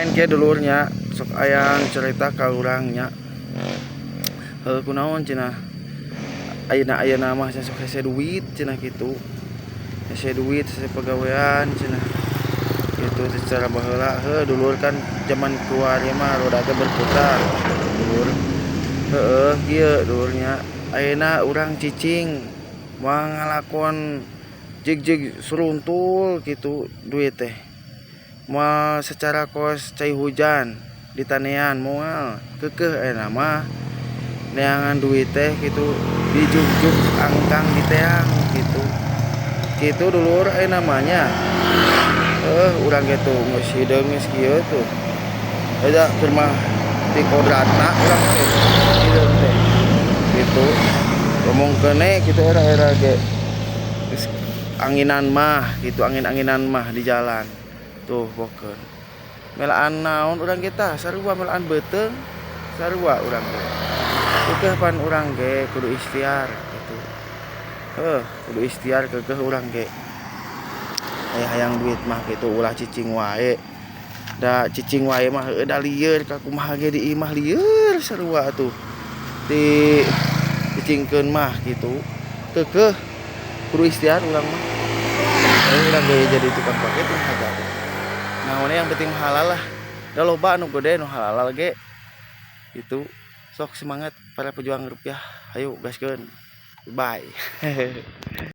Lain kieu, dulur nya, sok aya cerita ka urang nya, "Heuh, kunaon," cenah, "ayeuna ayeuna mah sok hese duit," cenah kitu, "hese duit, hese pagawean," cenah gitu, secara baheula. Heuh, dulur, kan zaman kiwari mah roda teh berputar, dulur. Heeh, kieu, dulur nya, ayeuna urang cicing moal ngalakon jig-jig suruntul gitu, duit teh moal secara kos cai hujan di tanean, moal keukeuh. Ayeuna mah neangan duit teh gitu dijugjug angkang diteang gitu gitu, dulur, ayeuna mah nya. Heuh, urang ge tuh geus hideung, geus kieu tuh. Eta keur mah ti kodratna urang teh hideung teh gitu, ngomong keneh kitu. Era-era ge geus anginan mah gitu, angin-anginan mah di jalan tuh. Bokeun melaan naon urang ge tah, sarua melaan beuteung, sarua urang ge. Keukeuh pan urang ge kudu ikhtiar gitu. Heuh, kudu ikhtiar, keukeuh urang ge aya hayang duit mah gitu, ulah cicing wae. Da cicing wae mah heueuh da lieur ka kumaha ge di imah lieur sarua atuh di cicingkeun mah gitu. Keukeuh kudu ikhtiar urang mah. Urang ge jadi tukang paket mah hagak naon, yang penting halal lah, da loba anu gede nu halal ge gitu. Sok semangat para pejuang rupiah, ayo gaskeun, bye.